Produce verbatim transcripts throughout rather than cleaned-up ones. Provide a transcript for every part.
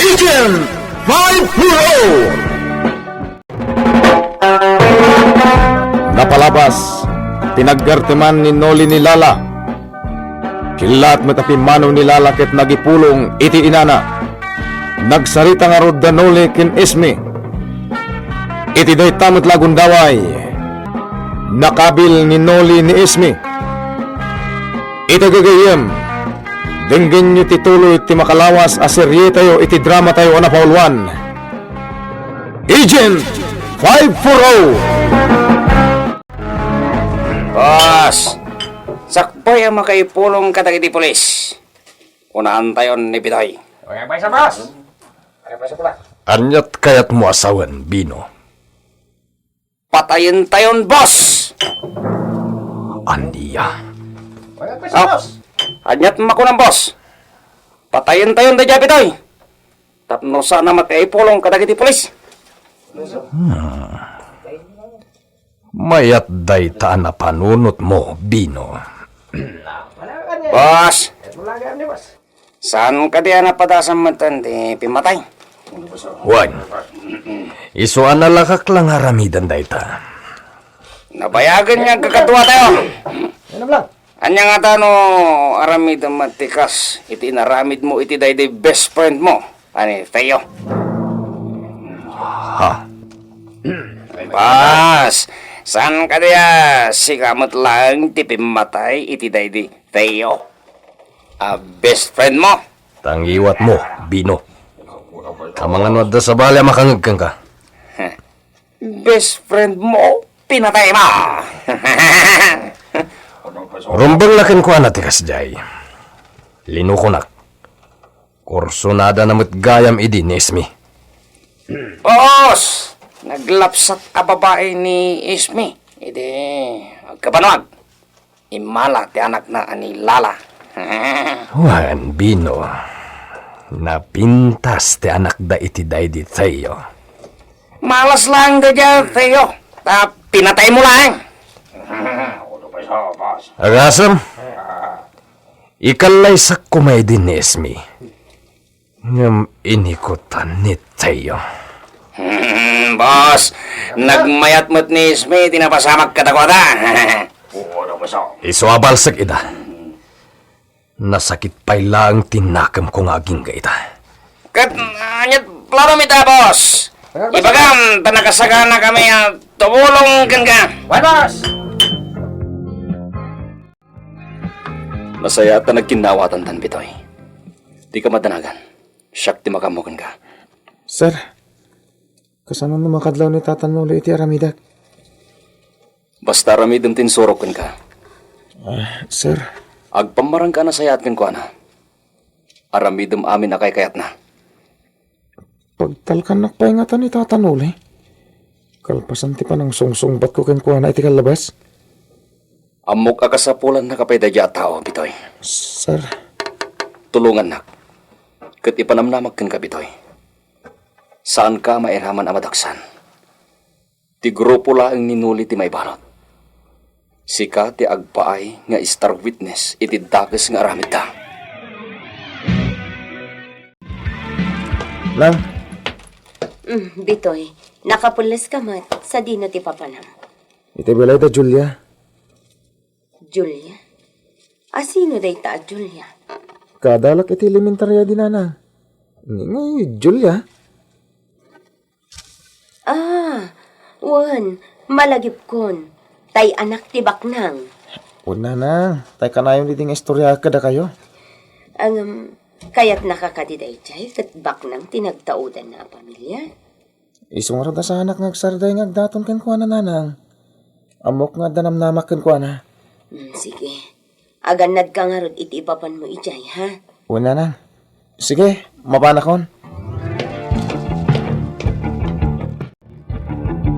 Agent five four oh! Napalabas, pinaggarteman ni Noli ni Lala. Killaat met a pimmanaw ni Lala ket nagipulong iti inana. Nagsarita ngarud da Noli ken Esme. Iti dayta met la a gundaway, nakabil ni Noli ni Esme. Iti gagayyem, denggenyo ti tuloy ti makalawas a serietayo iti dramatayo a napauluan, Agent five four oh! Boss, sakbay a makaipulong kadagiti pulis. Unaantayon ni Bitoy. Aniat kayatmo a sawen, Bino? Patayentayon, boss! Ania? Oh, aniat makunan, boss? Patayentayon daydiay a Bitoy. Tapno saan a makaipulong kadagiti pulis. Hmm. Mayat dayta a napanunotmo, Bino. Boss, saan kadi a napadasan metten ti pimmatay? Wen, isu a nalakak la nga aramiden dayta. Nabayagen nga agkakaduatayo. Ania ngata no aramidem met ti kas iti inaramidmo iti daydi best friend mo a ni Teo? Ha? Boss, saan kadi a sika met laeng ti pimmatay iti daydi Teo a best friend mo? Tangiwatmo, Bino. Amangan no adda sabali a makangeg kenka. Best friend mo, pinatay mo! Rumbeng la kenkuana ti kasdiay. Linukonak. Kursunadana met gayam idi ni Esme. Boss! Naglapsat a babai ni Esme idi agkabanwag. Immala ti anakna a ni Lala. Wen, Bino, napintas ti anakda iti daydi Teo. Malas laeng daydiay a Teo, ta pinataymo laeng. Agasem, ikallaysakko koma idi ni Esme. Ngem inikutan ni Teo. Hmm, boss, nagmayat met ni Esme ti napasamak kadakuada. Isu a balsek ida. Nasakit pay laeng ti nakemko nga agingga ita. Ket, ah, ania't planom ita, boss? Ibagam ta nakasaganakami a tumulong kenka. Wen, boss! Nasayaat ta nagkinnawatantan, Bitoy. Dika madanagan. Siak ti makaammo kenka. Sir, kasano no makadlaw ni Tata Noli iti aramidek? Basta aramidem ti insurok kenka. Ah, sir. Agpammarangka a nasayaat kenkuana. Aramidem amin a kaykayatna. Pagtalkannak pay ngata ni Tata Noli. Kalpasan ti panangsungsungbatko kenkuana iti kallabas. Ammok a kasapulannaka pay daydiay a tao, Bitoy. Sir. Tulongannak. Ket ipanamnamak kenka, Bitoy. Saanka a mairaman a madaksan. Ti grupo laeng ni Noli ti maibalud. Sika ti agpaay nga star witness iti dakes nga aramidda. Nang. Mm, Bitoy, nakapulleska met, sadino ti papanam? Iti balay da Julia. Julia? Asino dayta a Julia? Kaadalak iti elementaria idi, Nanang. Ni ngay Julia? Ah, wen, malagipkon. Tay anak ti baknang. Wen, Nanang, tay kanayon idi nga istoryaak kadakayo. Ngem, kayatnaka kadi daydiay ket baknang ti nagtaudanna a pamilia? Isu ngarud a saanak nga agsardeng nga agdaton kenkuana, Nanang. Ammok nga adda namnamak kenkuana. Mm, sige. Agannadka ngarud iti ipapanmo idiay, ha? Wen, Nanang. Sige, mapanakon.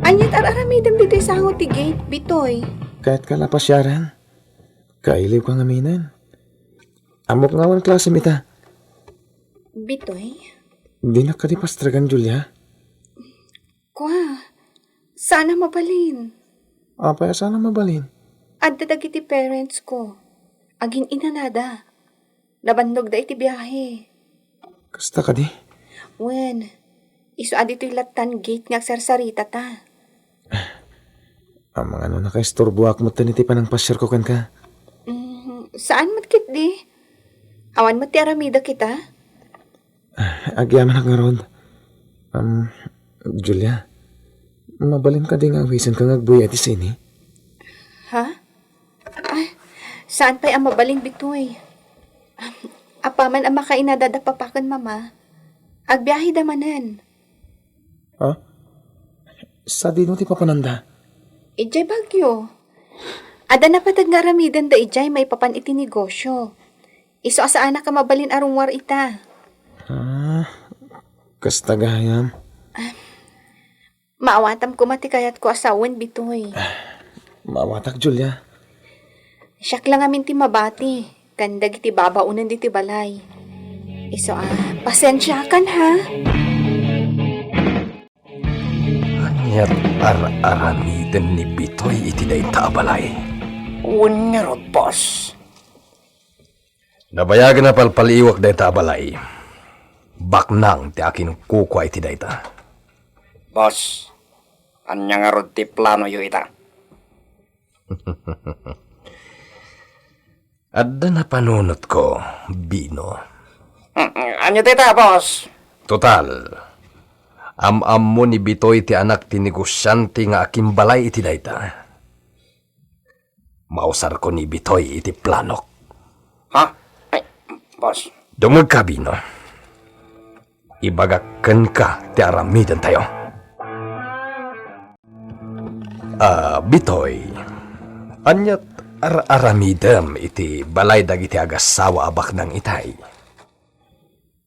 Ania't ar-aramidem ditoy sango ti gate, Bitoy? Kayatka la pasiaren. Kailiwka ngamin. Ammok nga awan klasem ita. Bitoy? Dinak kadi pastregan, Julia? Kua, saan a mabalin. Apay a saan a mabalin? Adda dagiti parents ko. Agin-inanada. Nabannogda iti biahe. Kasta kadi? Wen, isu a ditoy lattan gate nga agsarsaritata. Amangan no nakaisturboak met iti panangpasiarko kenka? Mm, saan met ketdi? Awan met ti aramidek ita? Agyamanak ngarud. Um, Julia, mabalin kadi nga awisenka nga agbuya iti sine? Ha? Ay, saan pay a mabalin, Bitoy? Apaman a makainada da papa ken mama, agbiaheda manen. Ha? Sadino ti papananda? Idiay Baguio. Adda napateg nga aramidenda idiay maipapan iti negosio. Isu a saanak a mabalin a rummuar ita. Ah, kasta gayam. Maawatam koma ti kayatko a sawen, Bitoy. Maawatak, Julia. Siak la ngamin ti mabati ken dagiti babaonen diti balay. Isu a, pasensiakan, ha? Aniat ar-aramiden ni Bitoy iti dayta a balay? Wen ngarud, boss. Nabayagen a palpaliiwak dayta a balay. Baknang ti akinkukua iti dayta. Boss, ania ngarud ti planoyo ita? Adda napanunotko, Bino. Hmm, ania dayta, boss? Total, am-ammo ni Bitoy ti anak ti negosiante nga akimbalay iti dayta. Mausarko ni Bitoy iti planok. Ha? Ay, boss. Dumngegka, Bino. Ibagak kenka ti aramidentayo. Ah, Bitoy, aniat ar-aramidem iti balay dagiti agassawa a baknang itay?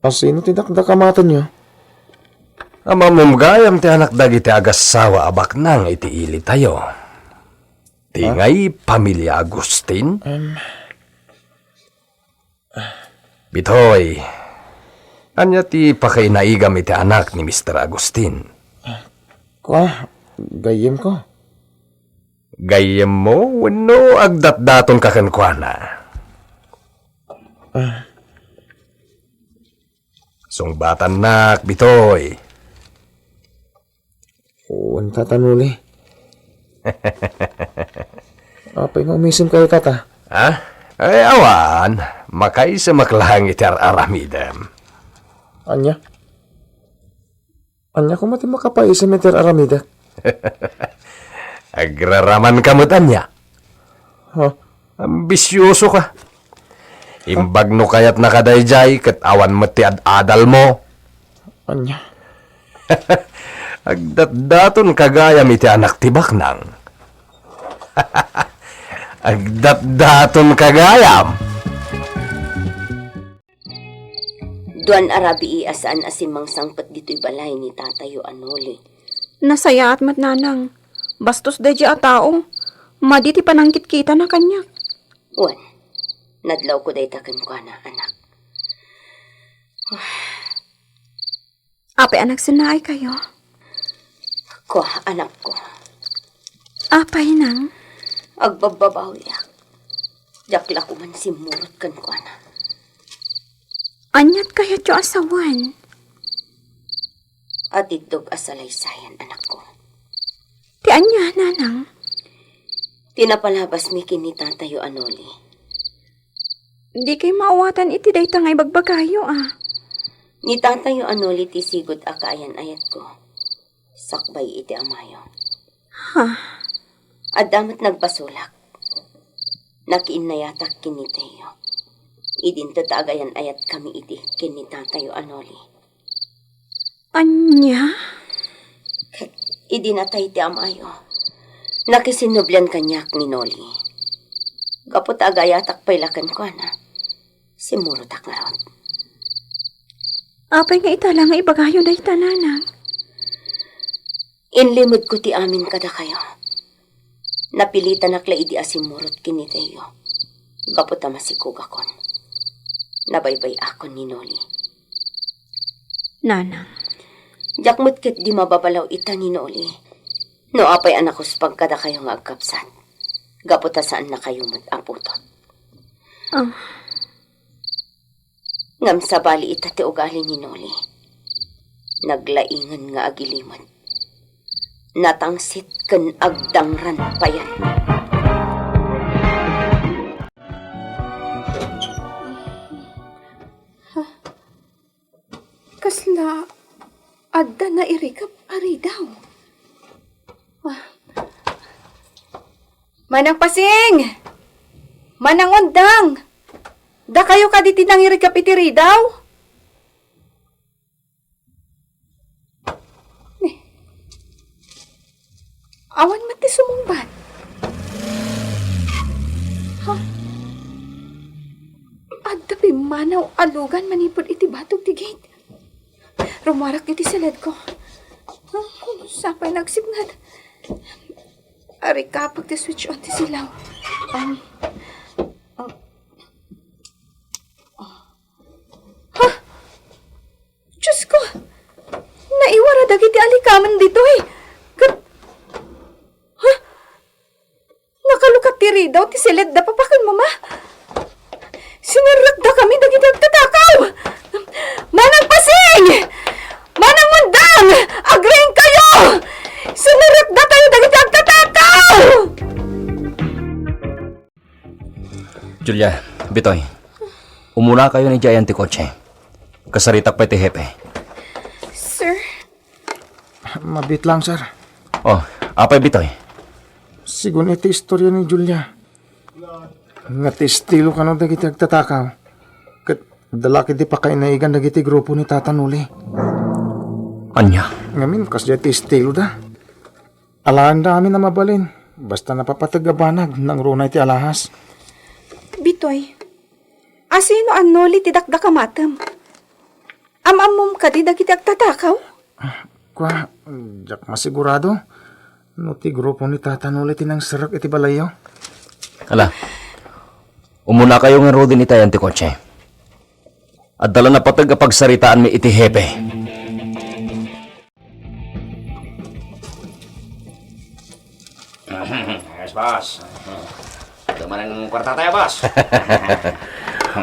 A sino ti dakdakamatenyo? Ammom gayam ti anak dagiti agassawa a baknang iti ilitayo. Ti ngay pamilia Agustin? Em. Bitoy, ania ti pakainaigam iti anak ni Mister Agustin? Kua, gayyemko. Gayyemmo wenno agdatdatonka kenkuana? Ah. Sungbatannak, Bitoy. Wen, Tata Noli. Apay nga umisemkayo, Tata? Ha? Ay, awan. Makaisemak laeng iti ar-aramidem. Ania? Ania koma ti makapaisem iti ar-aramidek? Agraramanka met ania? Ha? Ambisiosoka. Imbag no kayatnaka daydiay ket awan met ti ad-adalmo. Ania? Agdatdatonka gayam iti anak ti baknang. Agdatdatonka gayam. Duan a rabii a saan a simmangsangpet ditoy balay ni tatayo a Noli. Nasayaat met, nanang. Bastos daydiay a tao. Madi ti panangkitkitana kaniak. Wen, nadlawko dayta kenkuana, anak. Apay a nagsennaaykayo? Kua, anakko. Apay, nang? Agbabbabawiak. Diak la koman simmurot kenkuana. Aniat kayatyo a sawen? Atiddog a salaysayan, anakko. Ti ania, nanang? Ti napalabasmi ken ni tatayo a Noli. Dikay maawatan iti dayta nga ibagbagayo, a. Ni tatayo a Noli ti sigud a kaayan-ayatko sakbay iti amayo. Ha? Adda met nagbasolak. Nakiinnayatak ken ni Teo. Idinto ta agayan-ayatkami idi ken ni tatayo a Noli. Ania? Ket idi natay ti amayo, nakisinnublian kaniak ni Noli. Gapu ta agayatak pay la kenkuana, simmurotak ngarud. Apay nga ita la nga ibagayo dayta, nanang? Inlimedko ti amin kadakayo. Napilitanak la idi a simmurot ken ni Teo. Gapu ta masikugakon. Nabaybay-akon ni Noli. Nanang. Diak met ketdi mababalaw ita ni Noli. No apay a nakuspag kadakayo nga agkabsat. Gapu ta saannakayo met a putot. Ah. Ngem sabali ita ti ugali ni Noli. Naglaingen nga agilimed. Natangsit ken agdangran payen. Kasla adda nairikep a ridaw. Ah. Manang Pasing! Manang Undang! Dakayo kadi ti nangirikep iti ridaw? Ni, awan met ti sumungbat. Ha? Adda pimmanaw a lugan manipud iti batog ti gate. Rumuarak iti siledko. Hmm, sapay nagsipnget. Arikapag ti switch on ti silaw. Um, um, ha? Diyos ko! Naiwara dagiti alikamen ditoy. Ket, ha? Nakalukat ti ridaw ti siledda, papa ken mama. Sinerrekda kami dagiti agtatakaw. Manang Pasing! Manang Undang! Agriingkayo! Sinerrekda tayo dagiti agtatakaw! Julia, Bitoy, umunakayon idiay ayan ti kotse. Kasaritak pay ti hepe. Sir? Mabiit lang, sir. Oh, apay, Bitoy? Sigun iti istorya ni Julia, nga ti estilo kano dagiti agtatakaw, ket adda la ketdi pakainaigan dagiti grupo ni Tata Noli. Ania? Ngamin, kasdiay ti estiloda. Alaenda amin a mabalin, basta napapateg a banag nangruna iti alahas. Bitoy, asino a Noli ti dakdakamatem? Am-ammom kadi dagiti agtatakaw? Ah, kua, diak masigurado no ti grupo ni Tata Noli ti nangserrek iti balayyo. Ala, umunakayo ngaruden iti ayan ti kotse. Adda la napateg a pagsaritaanmi iti hepe. Yes, boss. Adu manen kuarta tayo, boss.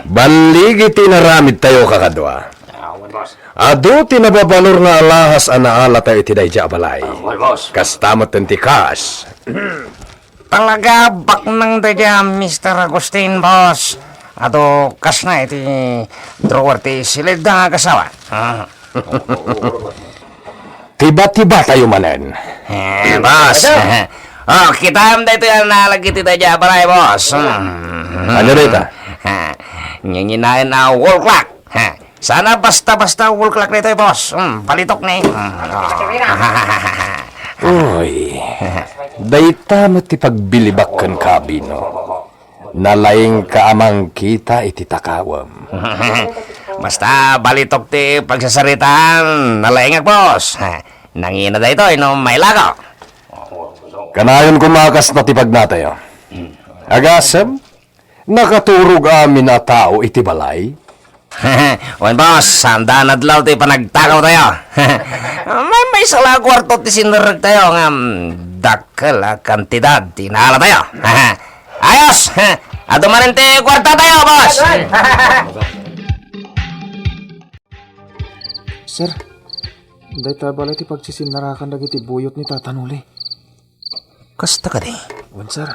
Balligi ti inaramid tayo, kakadua. Awan, boss. Adu ti nababalor nga alahas a naala tayo iti daydiay a balay. Awan, boss. Kasta met ti cash. Talaga baknang daydiay, Mister Agustin, boss. Adu kasna iti drawer ti siledda nga agasawa. Ah. Tiba-tiba tayo manen. Eh, boss. Oh, kitaem daytoy a nalagiti daydiay a balay, boss. Hmm. Ania dayta? Ha, nginginaen a wall clock. Ha, sana basta-basta wall clock daytoy, boss. Hmm, balitok ni. Hmm. Uy, dayta met ti pagbilibak kenka, Bino. Nalaingka a mangkita iti takawem. Basta balitok ti pagsasaritaan, nalaingak, boss. Nangina daytoy no mailako. Kanayon koma a kasta ti pagnatayo. Agasem, nakaturog amin a tao iti balay. Wen, boss, sanda nadlaw ti panagtakaw tayo. May, maysa la a kuarto ti sinerrek tayo ngem dakkel a kantidad ti naala tayo. Ayos! Adu manen ti kuarta tayo, boss! Sir, dayta balay ti pagsisinnarakan dagiti buyot ni Tata Noli. Kasta kadi? Wen, sir.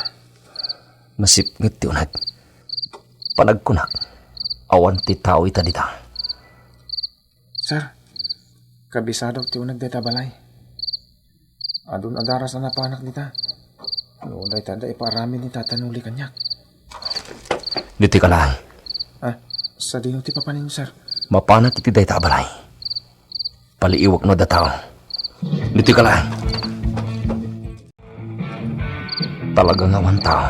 Nasipnget ti uneg. Panagkunak, awan ti tao ita dita. Sir, kabisadok ti uneg dayta balay. Adun a daras a napanak dita. No, dayta da ipaaramid ni Tata Noli kaniak. Ditoy ka laeng. Ah, sadino ti papanin, sir? Mapanak iti dayta a balay. Paliiwek no adda tao. Ditoy ka laeng. Talaga nga awan tao.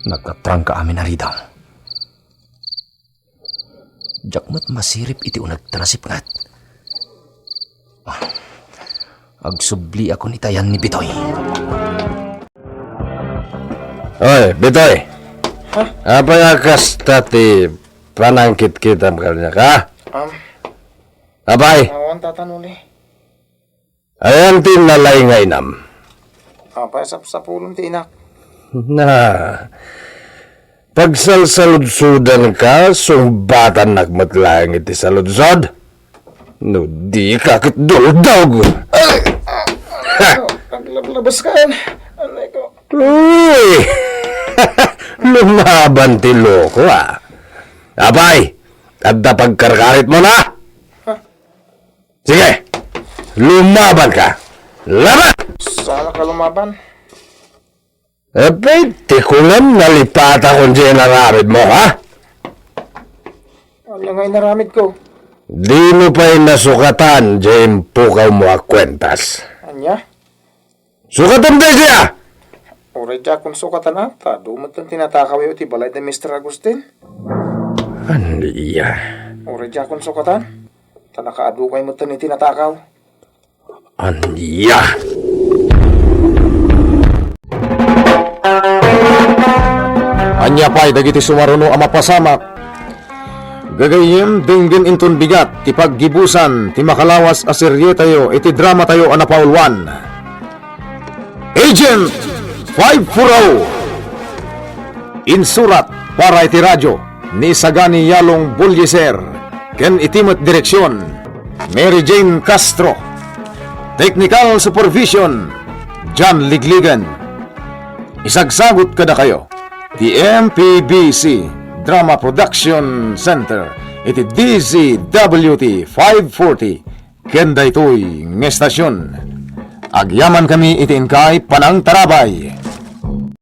Nagkatrangka amin a ridaw. Diak met masirib iti uneg ta nasipnget. Ah, agsubliakon iti ayan ni Bitoy. Oy, Bitoy! Ha? Apay a kasta ti panangkitkitam kaniak, ha? Um, Apay? Awan, Tata Noli. Ayan ti nalaing nga inam. Apay, sapsapulon ti inak. Na, Pagsalsaludsudanka, sungbatannak met laeng iti saludsod. No di ka ket duldog. Aglablabas ka, en. Anay ko. Uy! Lumaban ti loko, ah. Apay, adda pagkarkaritmo na? Ha? Sige, lumaban ka. Laban! Saan ka lumaban? Apay, ti kunam nalipatakon diay inaramidmo, ha? Ania nga inaramidko? Dimo pay nasukatan diay impukawmo a kuentas. Ania? Sukatam daydiay a! Uray diakon sukatan, a, ta adu metten ti natakawyo iti balay da Mister Agustin. Ania? Uray diakon sukatan, ta nakaadukay metten iti natakaw. Ania? Ania pay dagiti sumaruno a mapasamak? Gagayyem, denggen inton bigat ti paggibusan ti makalawas a serietayo iti dramatayo a napauluan, Agent five four oh. Insurat para iti radyo ni Sagani Yalong Bolieser ken iti met direksion, Mary Jane Castro. Technical supervision, John Ligligan. Isagsagut kadakayo ti M P B C Drama Production Center iti D Z W T five forty ken daytoy nga estasion. Agyamankami iti inkay panangtarabay.